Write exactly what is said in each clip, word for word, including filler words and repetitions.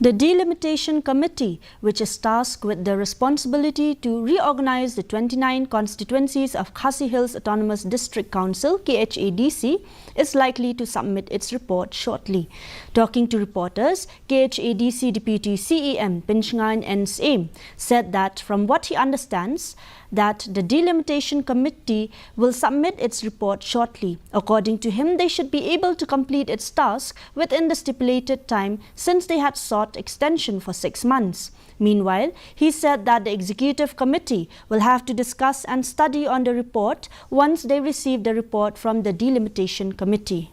The Delimitation Committee, which is tasked with the responsibility to reorganize the twenty-nine constituencies of Khasi Hills Autonomous District Council, K H A D C, is likely to submit its report shortly. Talking to reporters, K H A D C Deputy C E M Pinchngaiñ N Syiem said that from what he understands, that the Delimitation Committee will submit its report shortly. According to him, they should be able to complete its task within the stipulated time, since they had sought extension for six months. Meanwhile, he said that the Executive Committee will have to discuss and study on the report once they receive the report from the Delimitation Committee.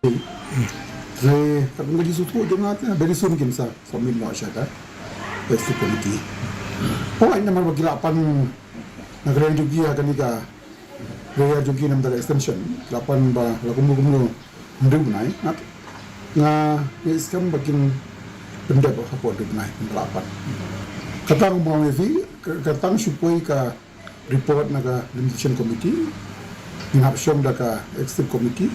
Te, katkum ka jingsngewthuh jong nga, very soon kin sa submit noh sha ka Executive Committee. Hooid, namar ba ki la pan na ka liang jong ki ha kane ka, ka liang jong ki namar ka extension, ki la pan ba la kumno kumno hynriew bnai. Nga, nga ngeit skhem ba kin pyndep hapoh hynriew bnai, kin la pan. Kata nga ong ïa phi, ka, kata shu poi ka report na ka Delimitation Committee, ngin hap shong da ka Executive Committee,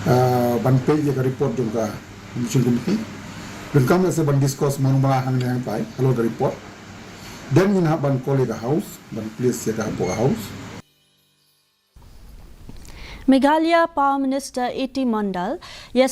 ah, ban peit ïa ka report jong ka Delimitation Committee. Donkam lehse ban discuss mano mano hangne hangtai halor ka report. Then ngin hap ban call ïa ka House, ban place ïa ka hapoh ka House. Meghalaya Power Minister A T Mondal, yes,